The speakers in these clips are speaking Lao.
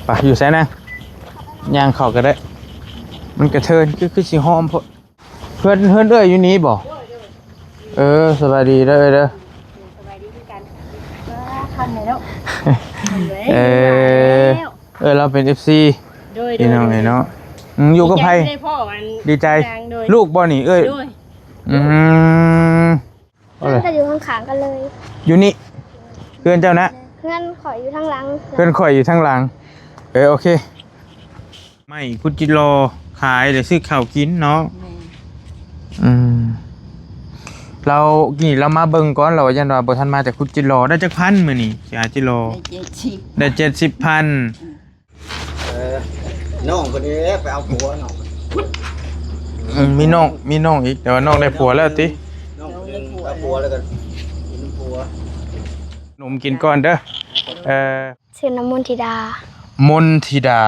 ໄປ ຢູ່ໃສນະ? ຍ່າງເຂົ້າກໍໄດ້ ມັນກະເທີນ ຄື ຄືຊິຫອມໂພດ. ເຮືອນ ເຮືອນເອື້ອຍຢູ່ນີ້ບໍ່? ເອີ ສະບາຍດີເດີ ເອີຍເດີ. ສະບາຍດີຄືກັນ. ວ້າ ຄ່ຳແລ້ວເນາະ. ເອີ ເອີ ລາວເປັນເອັຟຊີ ໂດຍ ພີ່ນ້ອງເອີຍເນາະ. ອືມ ຢູ່ກັບໃຜ? ດີໃຈທີ່ໄດ້ພໍ້ອັນ ດີໃຈ ໂດຍ ລູກບໍ່ນີ້ເອື້ອຍ? ໂດຍ. ອືມ ເຮືອນກໍຢູ່ຂ້າງໆກັນເລີຍ. ຢູ່ນີ້ ເຮືອນເຈົ້ານະ? ເຮືອນຂ້ອຍຢູ່ທາງຫຼັງ. ເຮືອນຂ້ອຍຢູ່ທາງຫຼັງ. ເອີ ໂອເຄ. ໄມ້ຂຸດຈິລໍຂາຍ ແລ້ວຊື້ເຂົ້າກິນເນາະ. ແມ່ນ. ອືມ ລາວ ກີ້ລາວມາເບິ່ງກ່ອນ ລາວວ່າຢ້ານວ່າບໍ່ທັນມາຈາກຂຸດຈິລໍ. ໄດ້ຈັກພັນມື້ນີ້? ຊິຫາຈິລໍ ໄດ້ເຈັດສິບ ໄດ້ເຈັດສິບພັນ. ອືມ ເອີ ນ້ອງເພິ່ນເດ້ ໄປເອົາຜົວນ້ອງ. ອືມ ມີນ້ອງ ມີນ້ອງອີກ ແຕ່ວ່ານ້ອງໄດ້ຜົວແລ້ວຕິ? ນ້ອງເພິ່ນເອົາຜົວແລ້ວກໍກິນຜົວ. ໜົມກິນກ່ອນເດີ. ເອີ ຊື່ນ້ຳມົນທິດາ. ມົນທິດາ.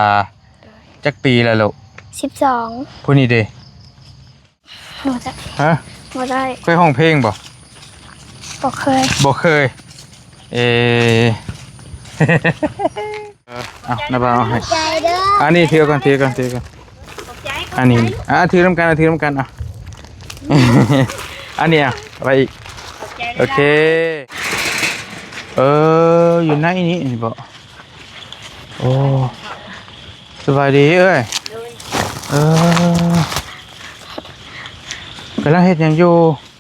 ໂດຍ. ຈັກປີແລ້ວລູກ? ສິບສອງ. ຜູ້ນີ້ເດ? ບໍ່ໄດ້. ຮະ? ບໍ່ໄດ້. ເຄີຍຮ້ອງເພງບໍ່? ບໍ່ເຄີຍ. ບໍ່ເຄີຍ. ເອ ເອົາ ນະບ່າວເອົາໃຫ້. ອັນນີ້ຖືກ່ອນ ຖືກ່ອນ ຖືກ່ອນ. ອັນນີ້ ອ່າ ຖືນຳກັນ ຖືນຳກັນ. ອ່ະ ອັນນີ້ ອ່ະ ເອົາໄປອີກ. ໂອເຄ. ເອີ ຢູ່ໃນນີ້ ນີ້ບໍ່? ໂອ້ ສະບາຍດີເອີຍ. ໂດຍ. ເອີ ກຳລັງເຮັດຫຍັງຢູ່?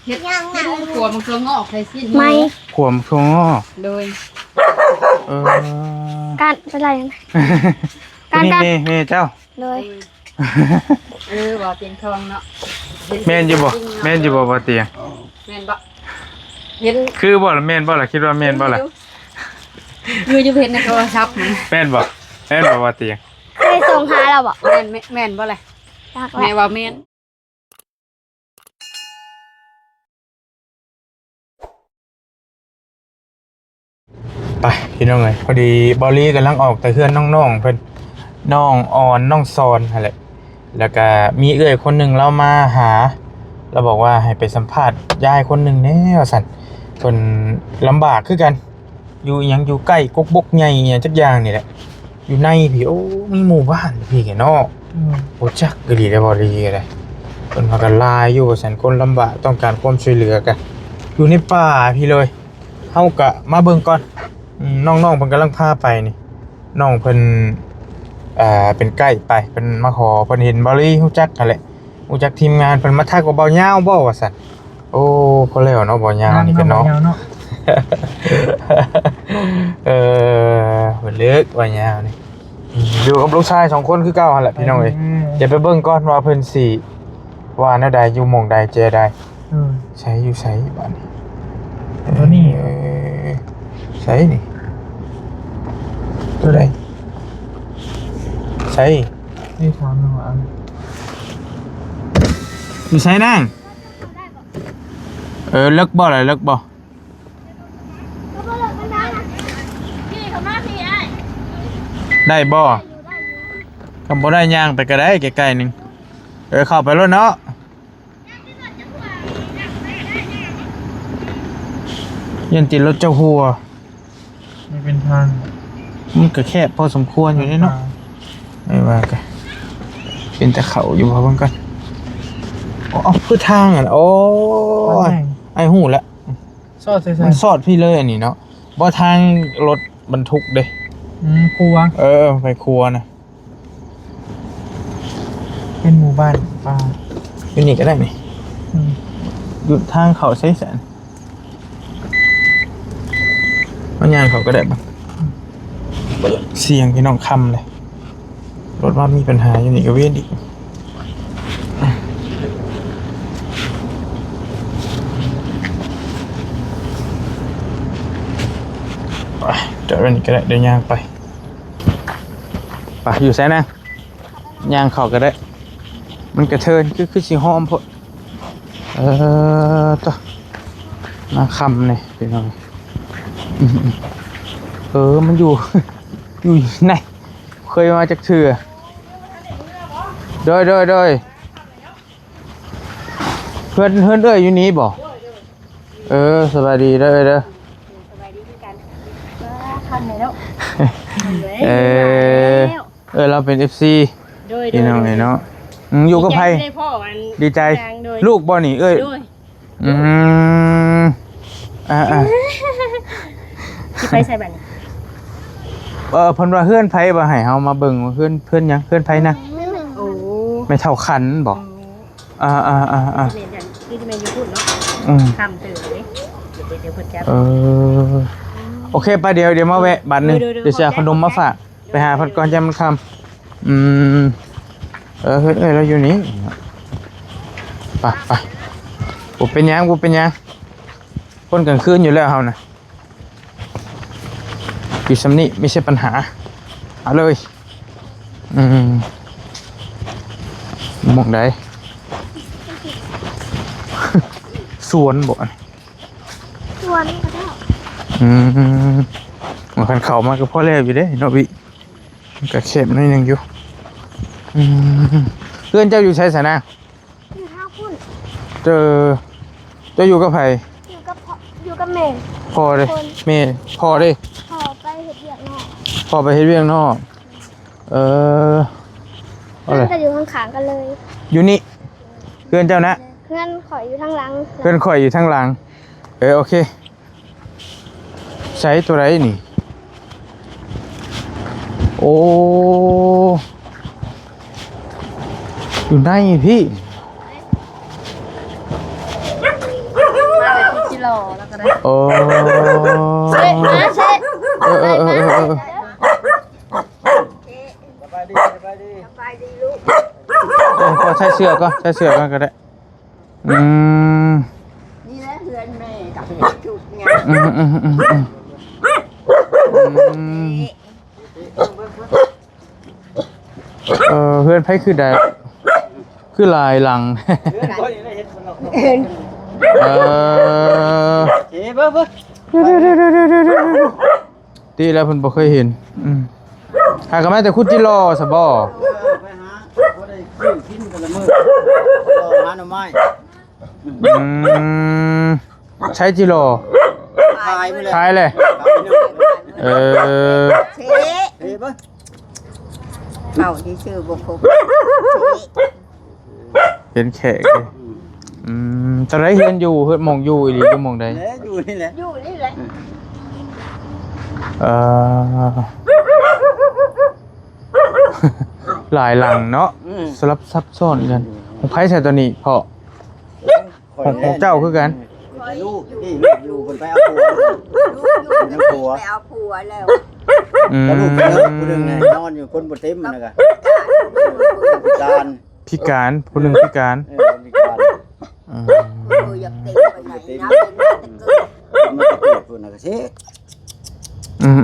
ເຮັດ ຫຍັງນະ? ເຮັດຂົວໝາກຖົ່ວງອກໃສ່ຊີ້ນໝູ. ໄມ້ ຂົວໝາກຖົ່ວງອກ. ໂດຍ. ເອີ ການເປັນໄລ? ການ ນີ້ ການ ແມ່ ແມ່ເຈົ້າ. ໂດຍ. ເອີ ເອີ ບໍ່ຕຽງທອງເນາະ. ເຫັນ ແມ່ນຢູ່ບໍ່? ແມ່ນຢູ່ບໍ່ ບໍ່ຕຽງ? ແມ່ນບໍ່? ເຫັນ ຄືບໍ່ລະ? ແມ່ນບໍ່ລະ? ຄິດວ່າແມ່ນບໍ່ລະ? ຄືຢູ່ ຄືຢູ່ ເຫັນໃນໂທລະສັບຫັ້ນ. ແມ່ນບໍ່? ແມ່ນບໍ່ ບໍ່ຕຽງ? ເຄີຍສົ່ງຫາລາວບໍ່? ແມ່ນ ແມ່ນ ແມ່ນບໍ່ລະ? ຈັກແຫຼະ ແມ່ວ່າແມ່ນ. ໄປ ພີ່ນ້ອງເອີຍ ພໍດີບ່າວລີກຳລັງອອກແຕ່ເຮືອນນ້ອງໆເພິ່ນ ນ້ອງອອນ ນ້ອງຊອນຫັ້ນແຫຼະ ແລ້ວກະມີເອື້ອຍຄົນໜຶ່ງລາວມາຫາ ລາວບອກວ່າໃຫ້ໄປສຳພາດຍາຍຄົນໜຶ່ງແດ່ວ່າຊັ້ນ ເພິ່ນລຳບາກຄືກັນ ຢູ່ອີ່ຫຍັງ ຢູ່ໃກ້ກົກບົກໃຫຍ່ອີ່ຫຍັງຈັກຢ່າງນີ້ແຫຼະ ຢູ່ໃນພີ້. ໂອ້ ມີໝູ່ບ້ານພີ້ເນາະ. ອືມ ບໍ່ຈັກອີ່ຫຼີເດ້ ບໍ່ດີເດ້. ເພິ່ນວ່າກໍຫຼາຍຢູ່ວ່າຊັ້ນ ຄົນລຳບາກຕ້ອງການຄວາມຊ່ວຍເຫຼືອ ກໍຢູ່ໃນປ່າພີ້ເລີຍ. ເຮົາກໍມາເບິ່ງກ່ອນ. ອືມ ນ້ອງໆເພິ່ນກຳລັງພາໄປນີ້ ນ້ອງເພິ່ນ ເອີ ເປັນໄກດ໌ໄປ ເພິ່ນມາຂໍ ເພິ່ນເຫັນບ່າວລີຮູ້ຈັກຫັ້ນແຫຼະ ຮູ້ຈັກທີມງານ ເພິ່ນມາທັກວ່າ ບ່າວຍາວບໍ່ ວ່າຊັ້ນ. ໂອ້ ພໍແລ້ວເນາະ ບ່າວຍາວນີ້ກໍເນາະ ເນາະ ບ່າວຍາວເນາະ. ເອີ ເພິ່ນເລີກບ່າວຍາວນີ້ ອືມ ຢູ່ກັບລູກຊາຍສອງຄົນຄືເກົ່າຫັ້ນແຫຼະ ພີ່ນ້ອງເອີຍ. ເອີ ດຽວໄປເບິ່ງກ່ອນວ່າເພິ່ນຊິວ່າແນວໃດ ຢູ່ໝ່ອງໃດແຈໃດ. ເອີ ໃສ ຢູ່ໃສບາດນີ້? ໂຕນີ້ ເອີ ໃສນີ້? ໂຕໃດ? ໃສ? ນີ້ຖາມໜ່ອຍວ່າ ຢູ່ໃສນາງ? ເອີ ເລິກບໍ່ລະ ເລິກບໍ່? ໄດ້ບໍ່? ຄັນບໍ່ໄດ້ ຍ່າງໄປກໍໄດ້ໃກ້ໆໜຶ່ງ. ເອີ ເຂົ້າໄປໂລດເນາະ. ຢ້ານຕິດລົດເຈົ້າຫົວ. ມັນເປັນທາງ ມັນກໍແຄບພໍສົມຄວນຢູ່ເດ້ເນາະ. ເອີ ວ່າກໍເປັນຕາເຂົ້າຢູ່ບໍ່ ເບິ່ງກ່ອນ. ເອົາ ຄືທາງອັນ ໂອ້ຍ ອ້າຍຮູ້ແລ້ວ ຊອດໃສ່ ມັນຊອດພີ້ເລີຍອັນນີ້ເນາະ. ບໍ່ ທາງລົດບັນທຸກເດ້. ອືມ ຂົວ ເອີ ໄປຂົວນະ. ເປັນໝູ່ບ້ານປ່າ ຢູ່ນີ້ກໍໄດ້ນີ້. ອືມ ຢູ່ທາງເຂົ້າໃສຊັ້ນ? ເຮົາຍ່າງເຂົ້າກໍໄດ້ບໍ່? ອືມ ສຽງພີ່ນ້ອງ ຄ່ຳເລີຍ. ລົດມາມີບັນຫາຢູ່ນີ້ກໍເວນອີກ. ໄປ ຈອດໄວ້ນີ້ກໍໄດ້ ດຽວຍ່າງໄປ. ໄປ ຢູ່ໃສນະ? ຍ່າງເຂົ້າກໍໄດ້ ມັນກະເທີນ ຄື ຄືຊິຫອມໂພດ. ເອີ ຕະ ມາຄ່ຳນີ້ພີ່ນ້ອງ. ເອີ ມັນຢູ່ ຢູ່ໃນ ເຄີຍມາຈັກເທື່ອ. ໂດຍ ໂດຍ ໂດຍ. ເຮືອນ ເຮືອນເອື້ອຍຢູ່ນີ້ບໍ່? ເອີ ສະບາຍດີເດີ ເອີຍເດີ. ສະບາຍດີຄືກັນ. ວ້າ ຄ່ຳແລ້ວເນາະ. ເອີ ເອີຍ ລາວເປັນເອັຟຊີ ໂດຍ ພີ່ນ້ອງເອີຍເນາະ. ອືມ ຢູ່ກັບໃຜ? ດີໃຈທີ່ໄດ້ພໍ້ອັນ ດີໃຈ ນາງ ໂດຍ ລູກບໍ່ນີ້ເອີຍ? ໂດຍ. ອືມ ອ່າໆ ຊິໄປໃສບັດນີ້? ເອີ ເພິ່ນວ່າເຮືອນໃຜ ວ່າໃຫ້ເຮົາມາເບິ່ງວ່າເຮືອນ ເຮືອນຫຍັງ ເຮືອນໃຜນະ? ໂອ້ ແມ່ເຖົ້າຂັນບໍ? ໂອ້ ອ່າໆໆໆ ແມ່ນ ຄືຊິແມ່ນຢູ່ພຸ້ນເນາະ. ອືມ ຄ່ຳຕື່ນເດ້ ດຽວ ດຽວເພິ່ນຈະ ເອີ ໂອເຄ ໄປ ດຽວ ດຽວມາແວະບາດໜຶ່ງ ໂດຍໆໆ ດຽວຊິເອົາຂະໜົມມາຝາກ. ໄປຫາເພິ່ນກ່ອນ ຢ້ານມັນຄ່ຳ. ອືມ ເອີ ເຮືອນເອື້ອຍລາວຢູ່ນີ້ ໄປ ໄປ ບໍ່ເປັນຫຍັງ ບໍ່ເປັນຫຍັງ ຄົນກາງຄືນຢູ່ແລ້ວເຮົານະ ຢູ່ຊ່ຳນີ້ ມີແຕ່ບັນຫາ ເອົາເລີຍ. ອືມ ໝ່ອງໃດ? ສວນບໍ? ສ່ວນນີ້ກໍໄດ້. ອືມ ຄັນເຂົ້າມາກໍພໍແລ້ວຢູ່ເດ້ເນາະວິ ມັນກໍແຄບໜ້ອຍໜຶ່ງຢູ່. ອືມ ເຮືອນເຈົ້າຢູ່ໃສຊະນາງ? ຢູ່ທາງພຸ້ນ. ເຈົ້າ ເຈົ້າຢູ່ກັບໃຜ? ຢູ່ກັບພໍ່ ຢູ່ກັບແມ່. ພໍ່ເດ້? ແມ່. ພໍ່ເດ້? ພໍ່ໄປເຮັດວຽກນອກ. ພໍ່ໄປເຮັດວຽກນອກ. ເອີ ເຮືອນກໍຢູ່ຂ້າງໆກັນເລີຍ. ຢູ່ນີ້ ເຮືອນເຈົ້ານະ? ເຮືອນຂ້ອຍຢູ່ທາງຫຼັງ. ເຮືອນຂ້ອຍຢູ່ທາງຫຼັງ. ເອີ ໂອເຄ. ໃສ ຕົວໃດນີ້? ໂອ້ ຢູ່ໃນພີ້ ມາແບບທີ່ຫຼໍ່ແລ້ວກໍໄດ້. ໂອ້ ເຊະ ມາເຊະ. ເອີໆໆໆໆ ສະບາຍດີ ສະບາຍດີ ສະບາຍດີລູກ. ເອີ ຂໍໃສ່ເສື້ອກ່ອນ ໃສ່ເສື້ອກ່ອນກໍໄດ້. ອືມ ນີ້ແຫຼະເຮືອນແມ່ກັບທຸກຫຍັງ. ອືມໆໆໆ ອືມ ເອີ ເຮືອນໃຜຄືໄດ້ ຄືຫຼາຍຫຼັງ? ເອີ ເອີ ເອີ ເອີ ເອີ ດຽວໆໆໆ ຕິແລ້ວເພິ່ນບໍ່ເຄີຍເຫັນ. ອືມ ຫາກໍມາແຕ່ຂຸດຈິຫຼໍ່ຊະບໍ? ເອີ ໄປຫາ ບໍ່ໄດ້ກິນກິນແຕ່ລະມື້ ລໍຫາໜໍ່ໄມ້. ອືມ ໃຊ້ຈິຫຼໍ່ ຂາຍໝົດແລ້ວ ຂາຍແລ້ວ. ເອີ ເຊ ເຊເບິ່ງ ເອົາທີ່ຊື່ບໍ່ຄົບ. ເຫັນແຂກເດ້. ອືມ ອືມ ຈັ່ງໃດເຮືອນຢູ່ ເຮືອນໝ່ອງຢູ່ອີ່ຫຼີ ຢູ່ໝ່ອງໃດ? ແຫຼະ ຢູ່ນີ້ແຫຼະ ຢູ່ນີ້ແຫຼະ. ເອີ ຫຼາຍຫຼັງເນາະ. ອືມ ສະຫຼັບຊັບຊ້ອນກັນ. ຂອງໃຜໃສ່ຕົວນີ້ພໍ່? ຂອງ ຂອງເຈົ້າຄືກັນ. ແຕ່ລູກ ນີ້ລູກຢູ່ ເພິ່ນໄປເອົາຜົວ ຢູ່ນຳຜົວ ໄປເອົາຜົວແລ້ວ. ອືມ ແຕ່ລູກເພິ່ນຜູ້ໜຶ່ງນອນຢູ່ ຄົນບໍ່ເຕັມ ອັນນັ້ນກະພິການ ພິການ ຜູ້ໜຶ່ງພິການ. ເອີ ພິການ. ອືມ ເອີ ຢາກເຕັມປານໃດນະ ເປັນມາແຕ່ເກີດ ເປັນມາແຕ່ເກີດພຸ້ນນະກະເສດ. ອືມໆ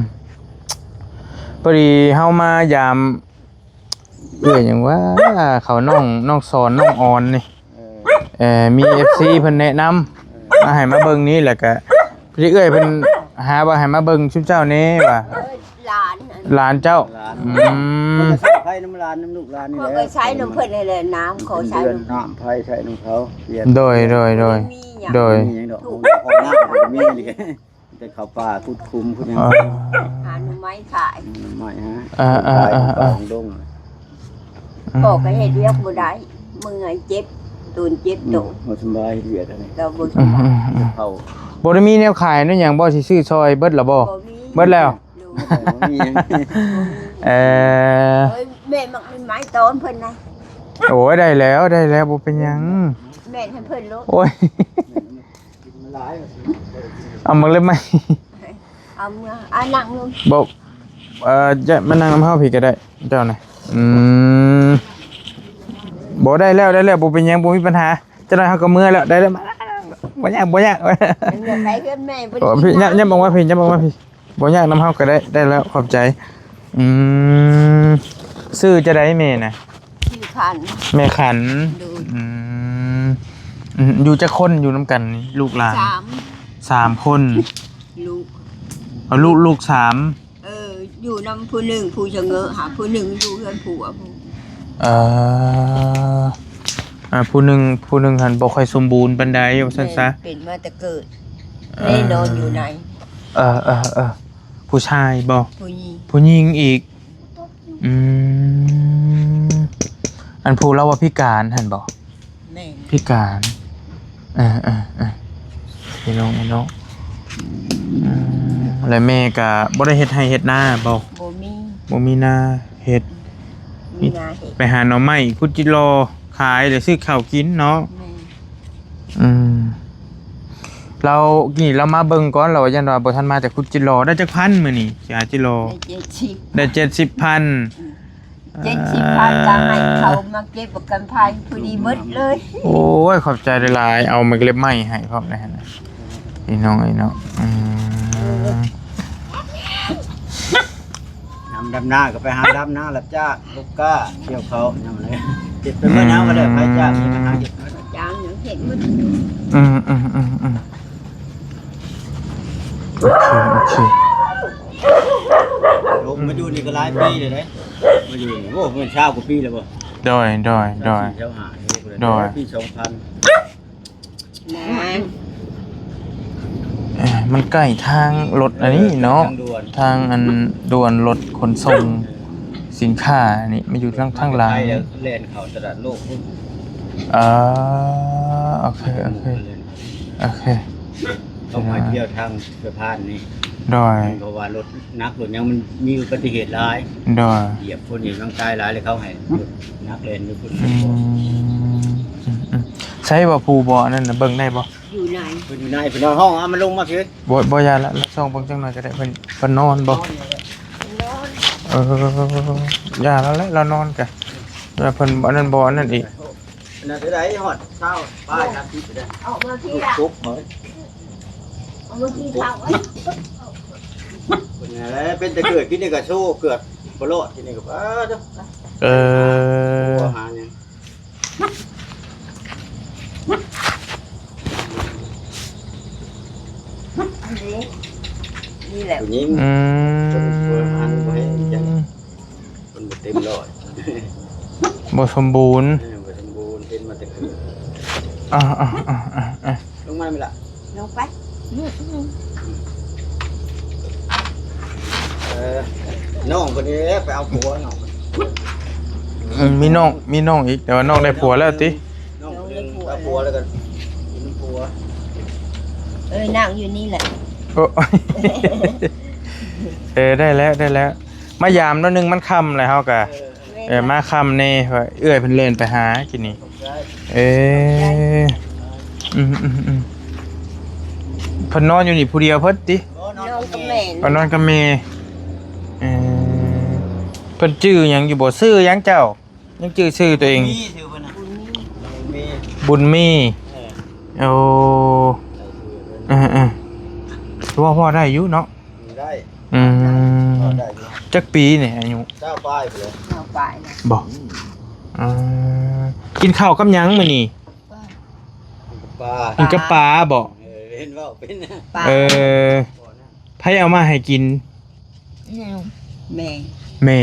ໆໆ ພໍດີເຮົາມາຢາມ ເອື້ອຍຫຍັງວະ ເຂົາ ນ້ອງ ນ້ອງສອນ ນ້ອງອອນນີ້. ເອີ ເອີ ມີເອັຟຊີເພິ່ນແນະນຳ ເອີ ມາໃຫ້ມາເບິ່ງນີ້ ແລ້ວກະພໍດີເອື້ອຍເພິ່ນຫາວ່າໃຫ້ມາເບິ່ງຊຸມເຈົ້າແດ່ວ່າ. ເອີ ຫຼານ ຫຼານເຈົ້າ. ຫຼານ. ອືມ ເພິ່ນກໍໃຊ້ໄຟນຳຫຼານ ນຳລູກຫຼານນີ້ແຫຼະ. ເພິ່ນກໍໃຊ້ນຳເພິ່ນຫັ້ນແຫຼະ ນ້ຳເຂົາໃຊ້ນຳ ເພິ່ນເດີນ ນ້ຳໄຟໃຊ້ນຳເຂົາ. ໂດຍ ໂດຍ ໂດຍ ໂດຍ ບໍ່ມີຫຍັງດອກ ໂດຍ ຫ້ອງນ້ຳບໍ່ມີນີ້. ແຕ່ເຂົ້າປ່າຂຸດຂຸມຂຸດຫຍັງ. ເອີ ຫາໜໍ່ໄມ້ຂາຍ ໜໍ່ໄມ້ຫາ ເອີໆໆໆ ຂາຍຢູ່ປ່າຂອງດົງ. ອືມ ພໍ່ກໍເຮັດວຽກບໍ່ໄດ້ ເມື່ອຍເຈັບ ຕົນເຈັບໂຕ. ອືມ ບໍ່ສະບາຍເຮັດວຽກອັນນີ້ ກໍບໍ່ສະບາຍ. ອືມໆໆ ເຂົ້າ ບໍ່ໄດ້ມີແນວຂາຍແນວຫຍັງບໍ່ ຊິຊື້ຊ່ອຍ ເບິດລະບໍ່? ບໍ່ມີ ເບິດແລ້ວ. ໂດຍ ບໍ່ມີຫຍັງ. ເອີ ເອີຍ ແມ່ໝາກໄມ້ຕອນເພິ່ນນະ. ໂອ້ຍ ໄດ້ແລ້ວ ໄດ້ແລ້ວ ບໍ່ເປັນຫຍັງ. ແມ່ນໃຫ້ເພິ່ນໂລດ. ໂອ້ຍ ເອົາມາເລີຍໄມ້ ເອົາເມືອ ອ່າ ນັ່ງລົງ. ບໍ່ ເອີ ຈະມານັ່ງນຳເຮົາພີ້ກໍໄດ້ ເຈົ້ານະ. ອືມ ບໍ່ ໄດ້ແລ້ວ ໄດ້ແລ້ວ ບໍ່ເປັນຫຍັງ ບໍ່ມີບັນຫາ. ຈັກໜ້ອຍເຮົາກໍເມືອແລ້ວ ໄດ້ແລ້ວ. ມາ ບໍ່ຍາກ ບໍ່ຍາກ. ໄປເຮືອນແມ່ບໍ່ໄດ້ກິນ. ຍັບ ຍັບອອກມາພີ້ ຍັບອອກມາພີ້. ບໍ່ຍາກ ນຳເຮົາກໍໄດ້ ໄດ້ແລ້ວ ຂອບໃຈ. ອືມ ຊື່ຈັ່ງໃດແມ່ນະ? ຊື່ຂັນ ແມ່ຂັນ. ໂດຍ. ອືມ ອືມ ຢູ່ຈັກຄົນ ຢູ່ນຳກັນນີ້ ລູກຫຼານ? ສາມ ສາມຄົນ. ລູກ ເອົາ ລູກ ລູກສາມ. ເອີ ຢູ່ນຳຜູ້ໜຶ່ງ ຜູ້ຊະເງີຫາ ຜູ້ໜຶ່ງຢູ່ເຮືອນຜົວ. ເອີ ອ່າ ຜູ້ໜຶ່ງ ຜູ້ໜຶ່ງຫັ້ນບໍ່ຄ່ອຍສົມບູນປານໃດ ວ່າຊັ້ນຊະ. ແມ່ນ ເປັນມາແຕ່ເກີດ. ເອີ ແນ່ນອນຢູ່ໃນ. ເອີໆໆ ຜູ້ຊາຍບໍ່? ຜູ້ຍິງ ຜູ້ຍິງອີກ. ອື ອືມ ອັນຜູ້ລາວວ່າພິການຫັ້ນບໍ່? ແມ່ນ ພິການ ເອີໆໆ ພີ່ນ້ອງເນາະ. ອືມ ແລະແມ່ກະບໍ່ໄດ້ເຮັດໄຮ່ເຮັດນາບໍ່? ບໍ່ມີ ບໍ່ມີນາເຮັດ ມີນາເຮັດ ໄປຫາໜໍ່ໄມ້ຂຸດຈິລໍຂາຍ ແລະຊື້ເຂົ້າກິນເນາະ. ແມ່ນ ອືມ ລາວ ນີ້ລາວມາເບິ່ງກ່ອນ ລາວວ່າຢ້ານວ່າບໍ່ທັນມາຈາກຂຸດຈິລໍ. ໄດ້ຈັກພັນມື້ນີ້ ຊິຫາຈິລໍ? ໄດ້ເຈັດສິບ ໄດ້ເຈັດສິບພັນ. ອືມ ເຈັດສິບພັນກໍໃຫ້ເຂົາມາເກັບປະກັນໄພພໍດີເບິດເລີຍ. ໂອ້ຍ ຂອບໃຈຫຼາຍໆ ເອົາໝາກເລັບໄມ້ໃຫ້ພ້ອມເລີຍຫັ້ນນະ ພີ່ນ້ອງເອີຍເນາະ. ອືມ ຍາມດຳນາກໍໄປຫາດຳນາ ຮັບຈ້າງ ລູກກ້າ ກ່ຽວເຂົ້າ ຍາມນັ້ນ ເກັບໄປເບິດ ຫາບໍ່ໄດ້ໃຜຈ້າງ ມີບັນຫາເກັບເງິນ ຈ້າງຫຍັງເຮັດໝົດ. ອືມໆໆໆ ໂອເຄ ໂອເຄ ລົງມາຢູ່ນີ້ກໍຫຼາຍປີແລ້ວເດ້ ມາຢູ່ນີ້ ໂອ້ ແມ່ນຊາວກວ່າປີແລ້ວບໍ່? ໂດຍ ໂດຍ ໂດຍ ຊາວສີ່ ຊາວຫ້າ ໂດຍ ປີສອງພັນ. ເອີ ມັນໃກ້ທາງລົດອັນນີ້ເນາະ ທາງດ່ວນ ທາງອັນດ່ວນລົດຂົນສົ່ງສິນຄ້ານີ້ ມາຢູ່ທາງ ທາງຫຼັງ ແລ່ນເຂົ້າຕະຫຼາດໂລກພຸ້ນ. ເອີ ໂອເຄ ໂອເຄ ໂອເຄ ຕ້ອງມາທ່ຽວທາງສະພານນີ້. ໂດຍ ເພາະວ່າລົດໜັກລົດຫຍັງມັນມີອຸບັດຕິເຫດຫຼາຍ. ໂດຍ ຢຽບຄົນນີ້ຍັງຕາຍຫຼາຍເລີຍ ເຂົາໃຫ້ລົດໜັກແລ່ນຢູ່ພຸ້ນ. ອືມ ອືມໆ ໃຊ້ບໍ່ ຜູ້ບໍ່ ອັນນັ້ນນະ ເບິ່ງໄດ້ບໍ່? ຢູ່ໃນ ເພິ່ນຢູ່ໃນ ເພິ່ນເອົາຫ້ອງ ເອົາມັນລົງມາພີ້. ບໍ່ ບໍ່ ຢ່າລະ ລະສ່ອງເບິ່ງຈັກໜ່ອຍກໍໄດ້. ເພິ່ນ ເພິ່ນນອນບໍ່? ນອນ ເອີ ຢ່າລະແຫຼະ ລາວນອນກະ ເພິ່ນອັນນັ້ນບໍ່ ອັນນັ້ນອີກ. ອັນນັ້ນໄດ້ຮອດຊາວປາຍ ສາມສິບໄດ້ ອອກມາພີ້ລະ ປຸກເຮົາ ອອກມາພີ້ເຂົາ ເພິ່ນນັ້ນແຫຼະ ເປັນແຕ່ເກີດກິນນີ້ກໍໂຊເກືອບບໍ່ລອດ ກິນນີ້ກໍ ປາດໂທ້. ເອີ ຫາຫຍັງ ອັນນີ້ ນີ້ແຫຼະ ຜູ້ຍິງ ອືມ ຄົນ ຄົນອັນບໍ່ແຮງຈັງ ມັນບໍ່ເຕັມຮ້ອຍ ບໍ່ສົມບູນ ເອີ ບໍ່ສົມບູນ ເປັນມາແຕ່ເກີດ. ອ່າໆໆໆ ລົງມາແມ່ນລະ ລົງໄປ. ເອີ ນ້ອງເພິ່ນນີ້ແຫຼະໄປເອົາຜົວນ້ອງ. ອືມ ມີນ້ອງ ມີນ້ອງອີກ ແຕ່ວ່ານ້ອງໄດ້ຜົວແລ້ວຕິ? ນ້ອງເພິ່ນເອົາຜົວແລ້ວກໍກິນຜົວ. ເອີ ນັ່ງຢູ່ນີ້ແຫຼະ. ໂອ້ ເອີ ໄດ້ແລ້ວ ໄດ້ແລ້ວ. ມາຢາມໜ້ອຍໜຶ່ງ ມັນຄ່ຳແລ້ວ ເຮົາກະ ເອີ ເອີ ມາຄ່ຳແດ່ ເອື້ອຍເພິ່ນແລ່ນໄປຫາກິນນີ້. ເອີ ອືມໆໆ ເພິ່ນນອນຢູ່ນີ້ຜູ້ດຽວເພິ່ນຕິ? ນອນກັບແມ່. ເອີ ນອນກັບແມ່. ເອີ ເພິ່ນຈື່ຫຍັງຢູ່ບໍ່? ຊື່ຫຍັງເຈົ້າ? ຍັງຈື່ຊື່ຕົວເອງ? ບຸນມີ. ບຸນມີ. ເອີ ໂອ້ ເອີໆ ເວົ້າ ເວົ້າໄດ້ຢູ່ເນາະ. ໄດ້ ອືມ ພໍໄດ້ຢູ່. ຈັກປີນີ້ອາຍຸ? ຊາວປາຍພຸ້ນແຫຼະ. ຊາວປາຍແລ້ວ ບໍ່? ອືມ ອ່າ ກິນເຂົ້າກັບຫຍັງມື້ນີ້? ປາ ກິນກັບປາບໍ່? ເອີ ເຫັນເວົ້າເປັນ ປາ ເອີ ໃຜເອົາມາໃຫ້ກິນ? ແມ່ ແມ່ ແມ່.